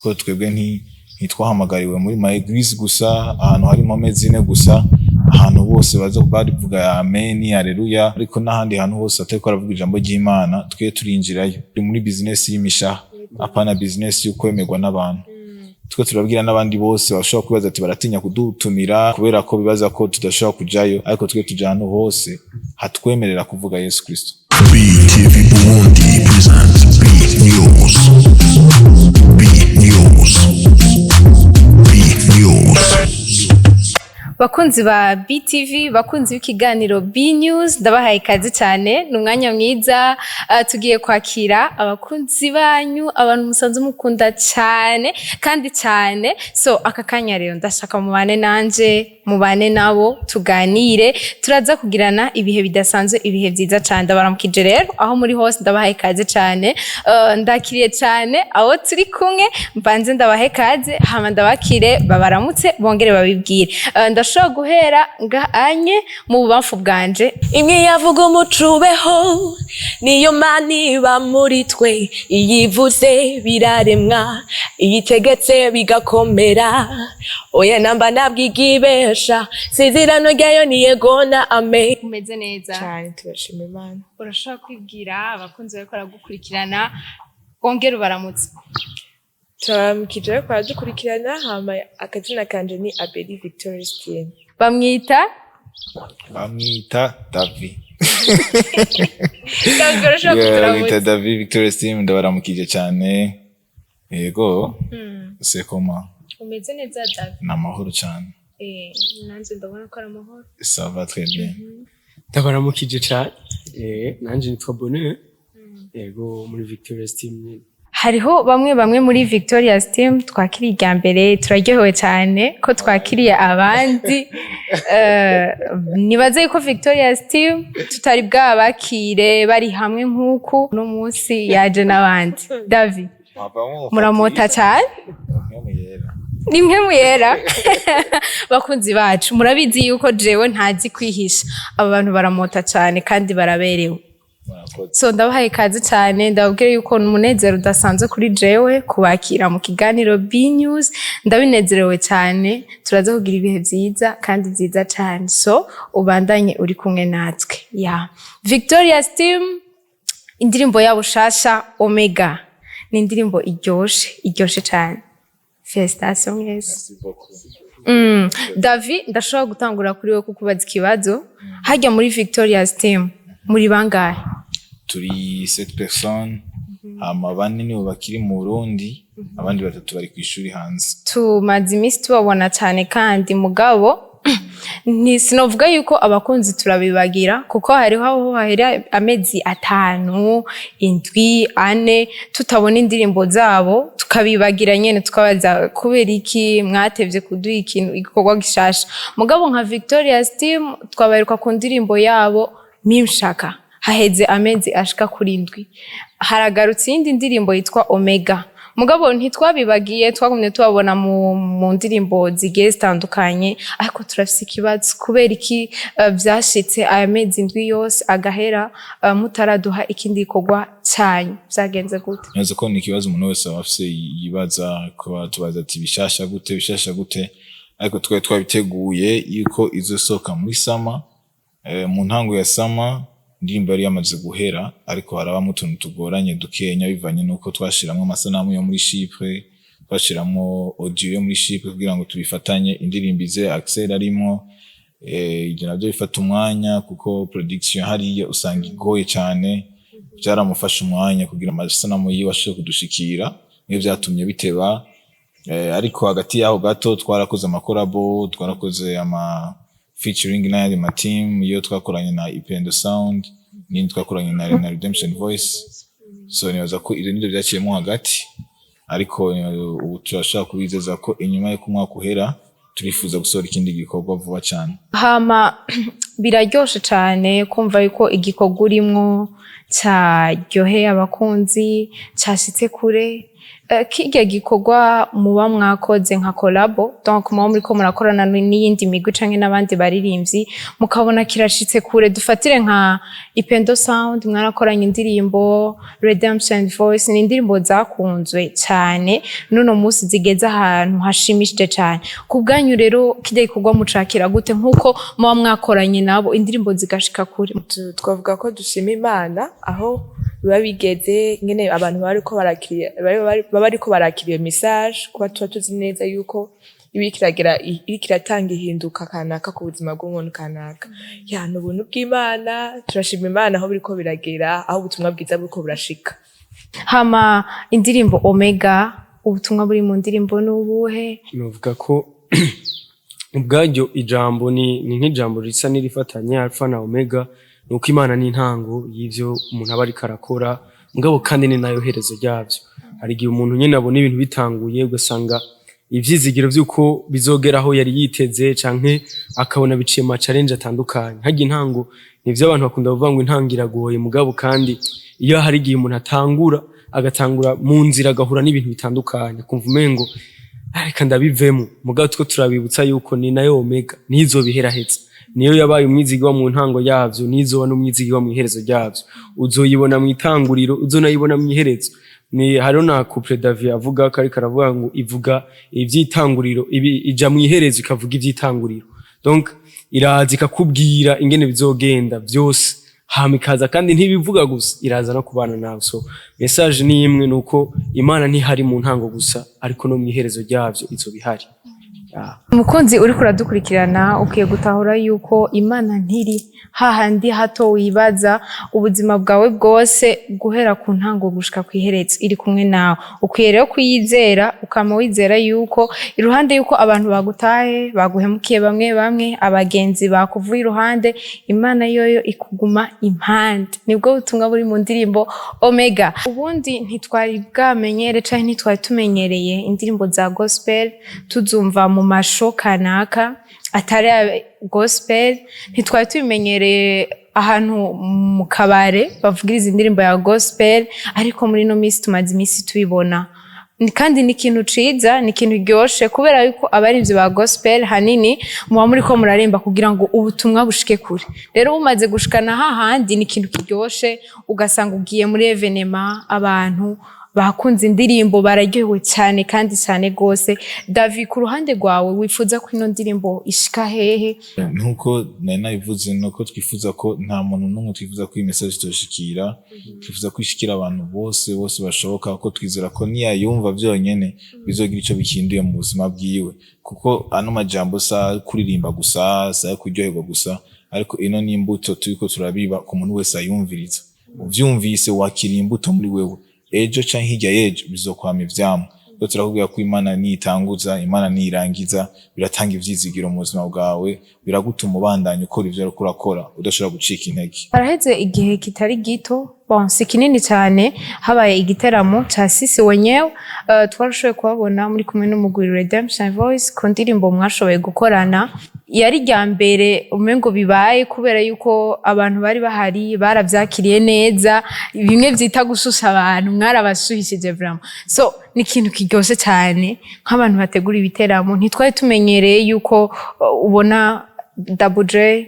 Ko twebwe ntitwahamagariwe muri ma église gusa, ahantu hari impome zine gusa, ahantu bose baza barivuga amen, haleluya, ariko n'ahandi hantu hose atariko aravuga ijambo ry'Imana, twe turinjirayo. Turi muri business y'imishaha, apana business yo kwemerwa n'abantu. Twe turabwira n'abandi bose bashobora kwibaza ati baratinya kudutumira kubera ko bibaza ko tudashobora kujayo, ariko twe tuja ahantu hose hatwemerera kuvuga Yesu Kristo. BTV Burundi presents B News. B News. B News. Bakunzi ba BTV, bakunzi b'ikiganiro B News, ndabahaye ikaze cyane. Ni umwanya mwiza, tugiye kwakira abakunzi banyu, abantu musanzwe mukunda cyane kandi cyane. So aka kanya rero ndashaka mubane nanje, mubane nabo, tuganire. Turaza kugirana ibihe bidasanzwe, ibihe byiza cyane. Ndabaramukije rero aho muri hose, ndabahaye ikaze cyane. Ndakiriye cyane abo turi kumwe. Mbanze ndabahe ikaze, hama ndabakire, babaramutse, bongere babibwire. Ndashobora guhera nga anye mu bubamfu bwanje. Imwe yavuga umucubeho, niyo Mana iba muri twe. Iyivuze biraremwa, iyitegetse bigakomera. Oya namba, ntabwo igibesha, sezerano ryayo ni yego na amen. Umeze neza? Cyane, turashima Imana. Urashobora kwibwira abakunzi bariko baragukurikirana, wongere ubaramutse. Turaramukije ariko baradukurikirana. Hama akazina kanje ni Abeli Victorious Team. Bamwita? Bamwita Davi. Davi, urashobora Yeah, kuturamutsa? bamwita Davi Victorious Team. Ndabaramukije cyane, yego. C'est comment? Umeze neza, Davi? Ni amahoro cyane. Nanjye ndabona ko ari amahoro. Ça va très bien. Ndabaramukije cyane. Nanje nitwa Bonheur, yego, muri Victorious Team nyene. Hariho bamwe bamwe muri Victorious Team twakiriye irya mbere. Turaryohewe cyane ko twakiriye abandi. Nibaze yuko Victorious Team tutari bwabakire bari hamwe nk'uku. Uno munsi yaje n'abandi. Davi, muramota cyane. Ni mwe muyera. Bakunzi bacu, murabizi yuko jewe ntazi kwihisha. Aba bantu baramota cyane kandi baraberewe. So ndabahaye ikaze cyane. Ndababwira yuko ni umunezero udasanzwe kuri jewe kubakira mu kiganiro B News. Ndabinezerewe cyane. Turaza kugira ibihe byiza kandi byiza cyane. So ubandanye uri kumwe natwe. Ya Victorious Team, indirimbo yabo shasha Omega ni indirimbo iryoshe, iryoshe cyane. Félicitations mwese. Davi, ndashobora gutangura kuri we kukubaza ikibazo. Hajya muri Victorious Team muri bangahe? Turi sept personnes, hama bane nibo bakiri mu Burundi, abandi batatu bari ku ishuri hanze. Tumaze iminsi tubabona cyane kandi, mugabo sinovuga yuko abakunzi turabibagira, kuko hariho aho hahera amezi 5, 7, 4 tutabona indirimbo zabo, tukabibagira nyene, tukabaza kubera iki mwatevye kuduha ikintu, igikorwa gishasha. Mugabo nka Victorious Team twabaheruka ku ndirimbo yabo Mimshaka, haheze amezi ashika kuri 7. Haragarutse iyindi ndirimbo yitwa Omega. Mugabo ntitwabibagiye, twagumye tubabona mu ndirimbo zigiye zitandukanye. Ariko turafise ikibazo: kubera iki vyashitse aya mezi 7 yose agahera, mutaraduha ikindi gikorwa cyanyu? Vyagenze gute? Neza ko ni ikibazo umuntu wese aba afise, yibaza ko tubaza ati bishasha gute, bishasha gute? Ariko twari twabiteguye yuko izosohoka muri summer. Mu ntango ya summer indirimbo yari yamaze guhera, ariko harabamo utuntu tugoranye dukenya bivanye n'uko twashiramwo amasanamu yo muri Chypre, twashiramwo audio yo muri Chypre kugira ngo tubifatanye, indirimbo ize Axel arimwo. Ibyo navyo bifata umwanya kuko production hariya usanga igoye cane. Vyaramufashe umwanya kugira amasanamu yiwe ashobore kudushikira, niyo vyatumye biteba. Ariko hagati yaho gato twarakoze ama collabo, twarakoze ama featuring n'ayandi ma team, iyo twakoranye na Ipendo Sound n'indi twakoranye na Redemption Voice. So nibaza ko ivyo nivyo vyaciyemwo hagati, ariko ubu turashobora kubizeza ko inyuma y'uko umwaka uhera turifuza gusohora ikindi gikorwa vuba cane. Hama biraryoshe cane kumva yuko igikorwa urimwo caryoheye abakunzi, cashitse kure. Kirya gikorwa muba mwakoze nka collabo, donc muba muriko murakorana n'iyindi migwi canke n'abandi baririmbyi, mukabona kirashitse kure. Dufatire nka Ipendo Sound, mwarakoranye indirimbo Redemption Voice, ni indirimbo zakunzwe cyane, n'uno munsi zigeze ahantu hashimishije cyane. Ku bwanyu rero, kirya gikorwa mucakira gute, nk'uko muba mwakoranye nabo indirimbo zigashika kure? Twavuga ko dushima Imana aho biba bigeze, nyene abantu bariko barakira, baba bariko barakira iyo message, kuba tuba tuzi neza yuko iba iriko iragera, iriko iratanga ihinduka kanaka ku buzima bw'umuntu kanaka. Ya, ni ubuntu bw'Imana, turashima Imana aho biriko biragera, aho ubutumwa bwiza buriko burashika. Hama indirimbo Omega, ubutumwa buri mu ndirimbo ni ubuhe? Novuga ko ubwaryo ijambo ni nk'ijambo risa n'irifatanye, Alpha na Omega, nuko Imana ni intango y'ivyo umuntu aba ariko arakora, mugabo kandi ni nayo herezo ryavyo. Hari igihe umuntu nyene abona ibintu bitanguye, ugasanga ivyizigiro vy'uko bizogera aho yari yiteze, canke akabona biciye mu ma challenge atandukanye. Harya intango, nivyo abantu bakunda kuvuga ngo intango iragoye, mugabo kandi iyo hari igihe umuntu atangura, agatangura mu nzira agahura n'ibintu bitandukanye, akumva umengo reka ndabivemo. Mugabo two turabibutsa yuko ni nayo omega, ntizobiheraheza. Niyo yabaye umwizigirwa mu ntango yavyo, nizoba n'umwizigirwa mu iherezo ryavyo. Uzoyibona mu itanguriro, uzonayibona mu iherezo. Ni hariho na couplet David avuga ko ariko aravuga ngo ivuga ivy'itanguriro, ibi ija mu iherezo ikavuga ivy'itanguriro. Donc iraza ikakubwira ingene bizogenda vyose, hama ikaza kandi ntibivuga gusa, iraza no kubana nawe. So message ni imwe, nuko Imana ntihari mu ntango gusa, ariko no mu iherezo ryavyo izoba ihari. Yeah. Umukunzi uriko uradukurikirana, ukwiye gutahura yuko Imana ntiri hahandi hato wibaza. Ubuzima bwawe bwose, guhera ku ntango gushika kw'iherezo, iri kumwe nawe. Ukwiye rero kuyizera, ukama wizera yuko iruhande yuko abantu bagutaye, baguhemukiye, bamwe bamwe abagenzi bakuvuye iruhande, Imana yoyo ikuguma impande. Nibwo butumwa buri mu ndirimbo Omega. Ubundi ntitwari bwamenyere canke ntitwari tumenyereye indirimbo za gospel tuzumva mu ma show kanaka atari aya gospel. Ntitwari tubimenyereye ahantu mu kabare bavugiriza indirimbo ya gospel, ariko muri ino minsi tumaze iminsi tubibona. Kandi ni ikintu ciza, ni ikintu kiryoshe, kubera yuko abarimvyi ba gospel hanini muba muriko muraremba kugira ngo ubutumwa bushike kure. Rero bumaze gushikana hahandi, ni ikintu kiryoshe, ugasanga ugiye muri événement, abantu bakunze indirimbo, bararyohewe cyane kandi cyane gose. David, ku ruhande rwawe wifuza ko ino ndirimbo ishika hehe? Nkuko nari nabivuze, nuko twifuza ko nta muntu n'umwe twifuza ko iyi message itoshikira. Twifuza ko ishikira abantu bose bose bashoboka, ko twizera ko niyayumva vyonyene bizogira ico bikinduye mu buzima bwiwe, kuko ano majambo sa kuririmba gusa, sa kuryoherwa gusa, ariko ino ni imbuto turiko turabiba ku muntu wese ayumviriza. Uvyumvise, wakiriye imbuto muri wewe, ejo canke hirya y'ejo bizokwama ivyamwa. Rero turakubwira ko Imana niyitanguza, Imana niyirangiza, biratanga ivyizigiro mu buzima bwawe, biragutuma ubandanya ukora ivyo uriko urakora, udashobora gucika intege. Haraheze igihe kitari gito, bon, si kinini cyane, habaye igiteramo ca Sisi Wenyewe. Twarashoboye kubabona muri kumwe n'umugwi Redemption Voice ku ndirimbo mwashoboye gukorana. Yari irya mbere umengo bibaye, kubera yuko abantu bari bahari baravyakiriye neza, bimwe vyita gushusha abantu, mwarabashuhishije vraiment. So ni ikintu kiryoshe cyane nk'abantu bategura ibiteramo. Ntitwari tumenyereye yuko ubona Double J,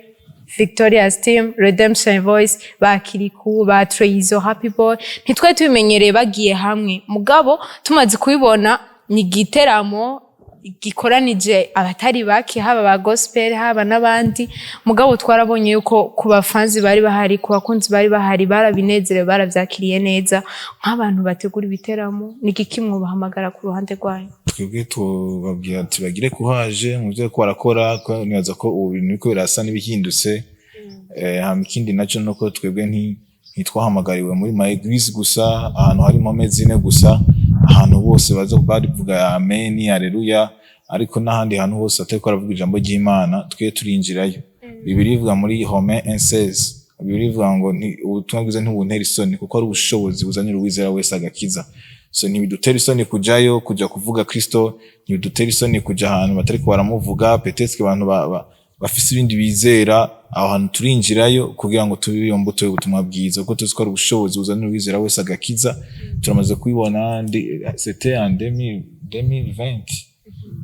Victoria's Team, Redemption Voice, ba Kiriku, ba Trezo, Happy Boy, ntitwari tubimenyereye bagiye hamwe. Mugabo tumaze kubibona, ni igiteramo gikoranije abatari bake, haba ba gospel, haba n'abandi. Mugabo twarabonye yuko ku bafanzi bari bahari, ku bakunzi bari bahari, barabinezerewe, baravyakiriye neza. Nk'abantu bategura ibiteramo, ni igiki mwobahamagara ku ruhande rwanyu? Twebwe tubabwira ati bagire courage mu byo bariko barakora, ko nibaza ko ubu bintu biriko birasa n'ibihindutse. Hama ikindi naco nuko twebwe ntitwahamagariwe muri ma église gusa, ahantu hari impome zine gusa, ahantu bose baza barivuga amen, haleluya, ariko n'ahandi hantu hose atariko baravuga ijambo ry'Imana, twe turinjirayo. Bibiliya ivuga muri Romains 1:16, Bibiliya ivuga ngo ubutumwa bwiza ntibuntera isoni, kuko ari ubushobozi buzanira uwizera wese agakiza. So ntibidutera isoni kujayo, kuja kuvuga Kristo, ntibidutera isoni kuja ahantu batariko baramuvuga, peut-être abantu bafise ibindi bizera. Aho hantu turinjirayo kugira ngo tube iyo mbuto y'ubutumwa bwiza, kuko tuzi ko ari ubushobozi buzanira uwizera wese agakiza. Turamaze kubibona, c'était en 2020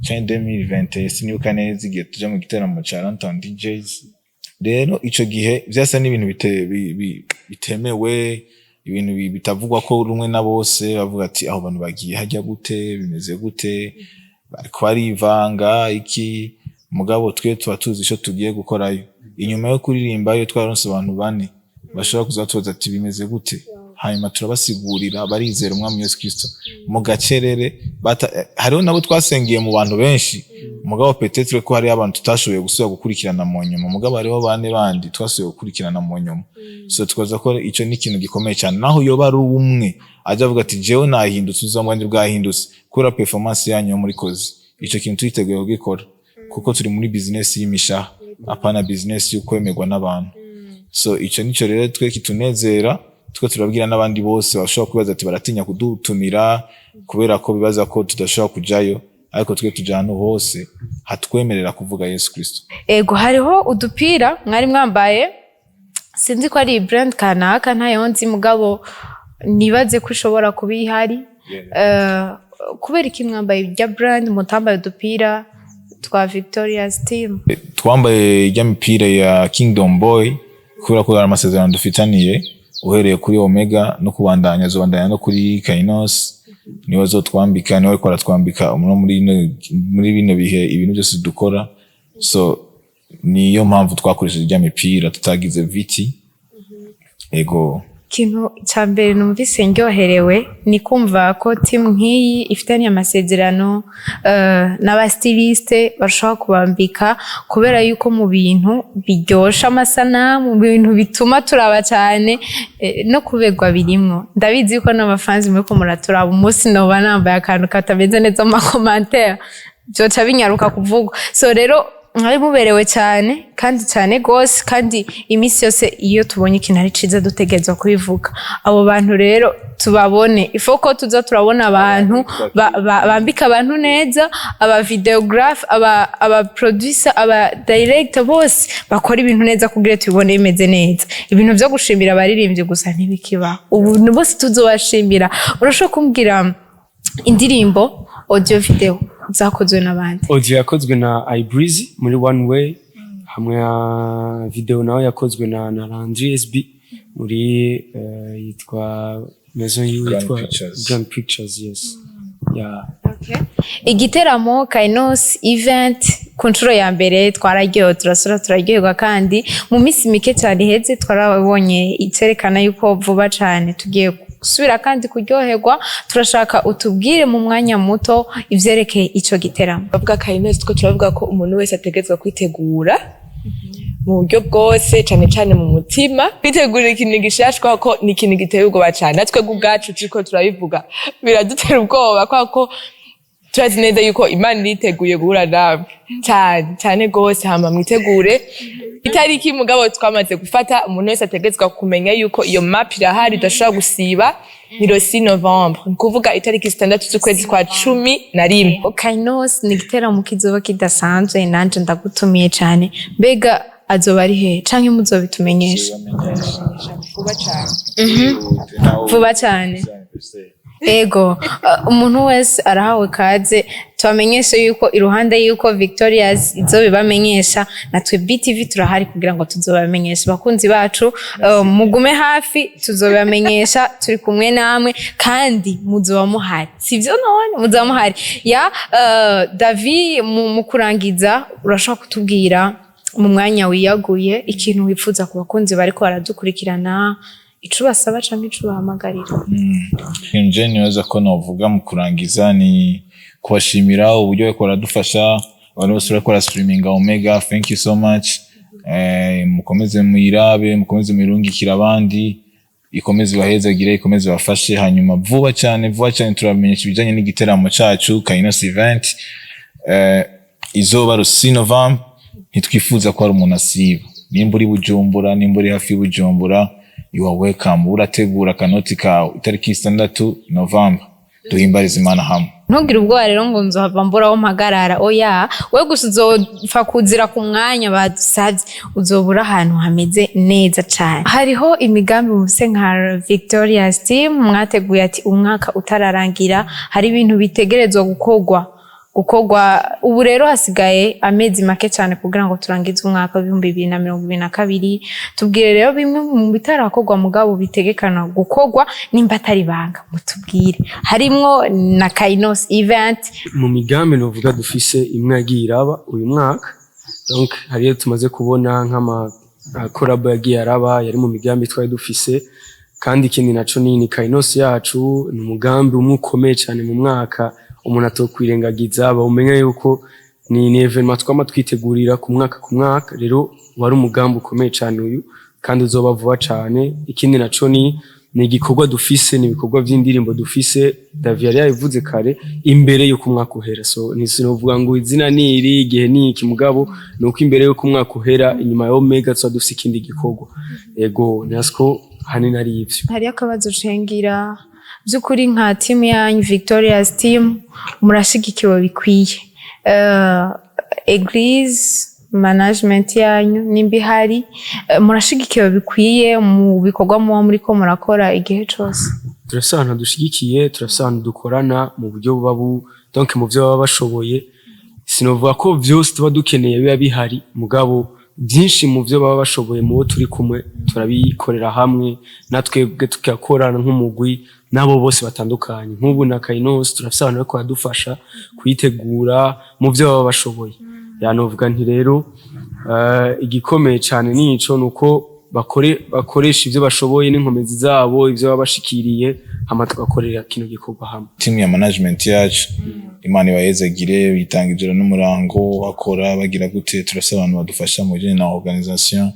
canke 2021, sinibuka neza, igihe tuja mu giteramo ca Runtown DJs. Rero ico gihe vyasa n'ibintu bitemewe, ibintu bitavugwa ko rumwe na bose. Bavuga ati: "Aho bantu bagiye hajya gute? Bimeze gute? Bariko barivanga iki?" Mugabo twe tuba tuzi ico tugiye gukorayo. Inyuma yo kuririmbayo, twararonse abantu bane bashobora kuza batubaza ati: "Bimeze gute?" Hanyuma turabasigurira, barizera Umwami Yesu Kristo mu gacerere. Hariho nabo twasengeye mu bantu benshi, mugabo peut-être ko hariho abantu tutashoboye gusubira gukurikirana mu nyuma, mugabo hariho bane bandi twasubiye gukurikirana mu nyuma. So tukaza ko ico ni ikintu gikomeye cyane, naho yoba ari umwe aja avuga ati: "Jewe nahindutse, ubuzima bwanjye bwahindutse kubera performance yanyu yo muri Kozi." Ico kintu turiteguye kugikora, kuko turi muri business y'imishaha, apana business yo kwemerwa n'abantu. So ico nico rero twe kitunezera. Twe turabwira n'abandi bose bashobora kwibaza ati baratinya kudutumira kubera ko bibaza ko tudashobora kujayo, ariko twe tuja ahantu hose hatwemerera kuvuga Yesu Kristo. Ego, hariho udupira mwari mwambaye, sinzi ko ari brand kanaka, ntayo nzi, mugabo nibaze ko ishobora kuba ihari. Kubera iki mwambaye irya brand, mutambaye udupira twa Victoria's Team? Twambaye ijya mipira ya Kingdom Boy kubera ko hari amasezerano dufitaniye, uhereye kuri Omega no kubandanya, azobandanya no kuri Kainos. Niwe azotwambika, niwe ariko aratwambika no muri bino bihe ibintu byose dukora. So niyo mpamvu twakoresheje ijya mipira, tutagize viti. Ego. Ikintu cya mbere numvise ndyoherewe ni kumva ko team nk'iyi ifitanye amasezerano n'aba styliste bashobora kubambika, kubera yuko mu bintu biryosha amasanamu, mu bintu bituma turaba cyane, no kuberwa birimwo. Ndabizi yuko n'abafanzi muriko muraturaba, umunsi noba nambaye akantu katameze neza mu ma commentaires byoca binyaruka kuvugwa. So rero mwari muberewe cyane kandi cyane rwose, kandi iminsi yose iyo tubonye ikintu ari ciza dutegerezwa kubivuga. Abo bantu rero tubabone, ifo ko tuza turabona abantu bambika abantu neza, aba vidéographe, aba producer, aba director, bose bakora ibintu neza kugira tubibone bimeze neza. Ibintu vyo gushimira abaririmbyi gusa ntibikibaho ubu, bose tuzobashimira. Urashobora kumbwira indirimbo, audio, video zakozwe n'abandi? Audio yakozwe na iBreezy muri One Way, hamwe na video nawe yakozwe na Landry SB muri yitwa maison yiwe Grand yitwa Pictures. Grand Pictures, yes, yeah. Igiteramo Kainos Event ku nshuro ya mbere twararyohewe, turasura, turaryoherwa, kandi mu minsi mike cyane iheze twarabonye icyerekana yuko vuba cyane tugiye gusubira kandi kuryoherwa. Turashaka utubwire mu mwanya muto ivyerekeye ico giteramo. Bavuga Kainos, two turavuga ko umuntu wese ategerezwa kwitegura mu buryo bwose, cane cane mu mutima, kwitegurira ikintu gishasha, kubera ko ni ikintu giteye ubwoba cane. Natwe ubwacu turiko turabivuga biradutera ubwoba, kubera ko turazi neza yuko Imana iriteguye guhura nawe cane cane gose. Hama mwitegure itariki, mugabo twamaze gufata, umuntu wese ategerezwa kumenya yuko iyo map irahari, udashobora gusiba, ni le 6 novembre, ni kuvuga itariki 6 z'ukwezi kwa 11. Kainos ni igiteramo kizoba kidasanzwe, nanje ndagutumiye cyane. Mbega azoba ari he, canke muzobitumenyesha? Vuba cane. Vuba cyane. Ego, umuntu wese arahawe kaze. Tubamenyeshe yuko iruhande yuko Victorious izobibamenyesha, natwe BTV turahari kugira ngo tuzobamenyeshe. Bakunzi bacu, mugume hafi, tuzobamenyesha, turi kumwe namwe kandi muzoba muhari, sivyo? None muzoba muhari ya David, mu kurangiza urashobora kutubwira mu mwanya wiyaguye ikintu wifuza ku bakunzi bariko baradukurikirana, ico basaba canke ico bahamagarira? Ikintu je nibaza ko novuga mu kurangiza ni kubashimira uburyo bariko baradufasha. Abantu bose bariko barastreaminga Omega, thank you so much. Mukomeze muyirabe, mukomeze muyirungikire abandi, ikomeze ibahezagire, ikomeze ibafashe. Hanyuma vuba cyane, vuba cyane turamenyesha ibijanye n'igiteramo cacu Kainos Event, izoba le 6 novembre. Ntitwifuza ko hari umuntu asiba. Nimba uri Bujumbura, nimba uri hafi y'Ubujumbura, you are welcome. Urategura akanoti kawe, itariki 6 novembre, duhimbarize Imana hamwe. Ntugire ubwoba rero ngo nzohava mbura aho mpagarara. Oya, we gusa uzopfa kuzira ku mwanya badusavye, uzobura ahantu hameze neza cane. Hariho imigambi mufise nka Victorious Team mwateguye ati umwaka utararangira hari ibintu bitegerezwa gukorwa. Ubu rero hasigaye amezi make cyane kugira ngo turangize umwaka w'2022. Tubwire rero bimwe mu bitarakorwa mugabo bitegekana gukorwa, nimba atari banga mutubwire, harimwo na Kainos event. Mu migambi novuga dufise, imwe yagiye iraba uyu mwaka, donc hariyo tumaze kubona nk'ama collabo yagiye araba, yari mu migambi twari dufise. Kandi ikindi naco ni Kainos yacu, ni umugambi umwe ukomeye cyane mu mwaka umuntu atokwirengagiza, bawumenya yuko ni événement twama twitegurira ku mwaka ku mwaka. Rero wari umugambi ukomeye cyane uyu, kandi uzoba vuba cyane. Ikindi naco ni igikorwa dufise, ni ibikorwa vy'indirimbo dufise. David yari yabivuze kare, imbere yuko umwaka uhera. So ntisinovuga ngo izina ni iri, igihe ni iki, mugabo ni uko imbere yuko umwaka uhera, inyuma ya Omega, tuba dufise ikindi gikorwa. Ego, nasiko hanini ari ivyo. Hariyo akabazo cengira: by'ukuri nka team yanyu Victorious Team murashigikiwe bikwiye? Église, management yanyu nimba ihari, murashigikiwe bikwiye mu bikorwa muba muriko murakora igihe cose? Turafise ahantu dushigikiye, turafise ahantu dukorana mu buryo buba bu donc mu byo baba bashoboye. Sinovuga ko vyose tuba dukeneye biba bihari, mugabo byinshi mu byo baba bashoboye, mu bo turi kumwe, turabikorera hamwe, natwebwe tugakorana nk'umugwi n'abo bose batandukanye. Nk'ubu na Kainos turafise abantu bariko baradufasha kuyitegura mu byo baba bashoboye. Yanovuga nti rero igikomeye cyane nico, nuko bakoresha ibyo bashoboye n'inkomezi zabo, ibyo baba bashikiriye, hama tugakorera kino gikorwa hamwe. Team ya management yacu, Imana ibayezagire, bitanga ijoro n'umurango bakora bagira gute. Turafise abantu badufasha mu bijanye na organisation,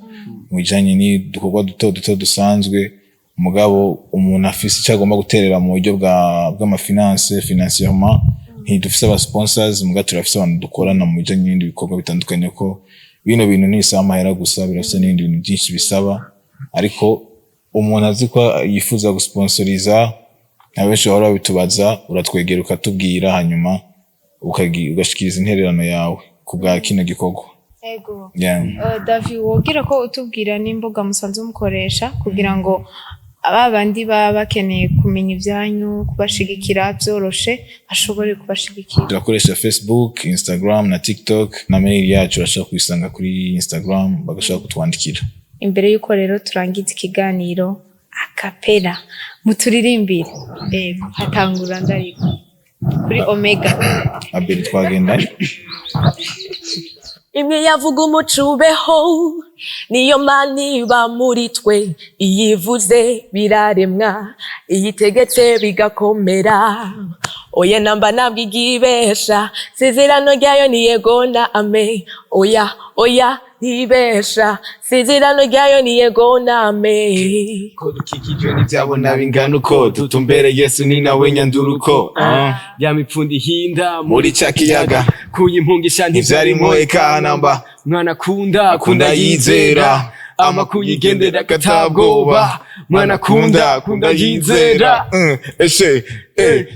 mu bijanye n'udukorwa duto duto dusanzwe. Mugabo umuntu afise icyo agomba guterera mu buryo bw'ama finance, financièrement, ntidufise aba sponsors, muga turafise abantu dukorana mu bijanye n'ibindi bikorwa bitandukanye, ko bino bintu ntibisaba amahera gusa, birafise n'ibindi bintu byinshi bisaba. Ariko umuntu azi ko yifuza gusponsoriza, abenshi bahora babitubaza, uratwegera ukatubwira, hanyuma ugashikiriza intererano yawe ku bwa kino gikorwa. Ego. Yeah. Davi, wogira ko utubwira n'imbuga musanzwe mukoresha kugira ngo aba bandi baba bakeneye kumenya ibyanyu, kubashigikira byoroshe, bashobore kubashigikira. Turakoresha Facebook, Instagram na TikTok, na mail yacu urashobora kuyisanga kuri Instagram, bagashobora kutwandikira. Imbere y'uko rero turangiza ikiganiro, a cappella muturirimbire. Ego, hatangura ndariko kuri Omega. Abeli, twagenda. Imwe yavuga umucubeho, niyo Mana iba muri twe. Iyivuze biraremwa, iyitegetse bigakomera. Oya namba, ntabwo igibesha. Sezerano ryayo ni yego na amen. Oya, oya, ntibesha. Sezerano ryayo ni yego na amen. Ko dukikijwe n'ibyabona bingana uko, tutumbere Yesu, ni nawe nyanduruko. Ya mipfundo ihinda muri ca kiyaga, kuye impungisha ntivyarimo eka namba. Mwana akunda, akunda yizera, amakuyigendera katabwoba. Mwana akunda, akunda yizera. Eshe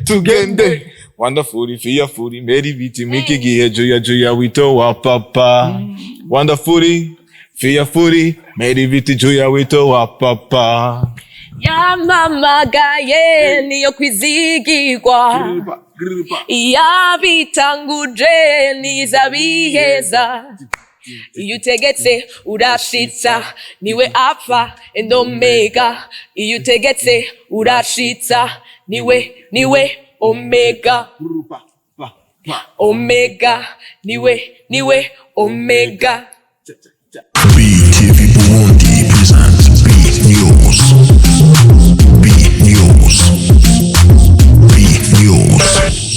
tugende. Wonderful, fearful, meri biti miki gihe juya juya wito wa papa. Wonderful, fearful, meri biti juya wito wa papa. Yamamagaye niyo kwizigirwa, yabitanguje nizabiheza. Iyo utegetse urashitsa, niwe Alpha and Omega. Iyo utegetse urashitsa, niwe Omega, Omega, niwe Omega. BTV Burundi presents B News. B News. B News.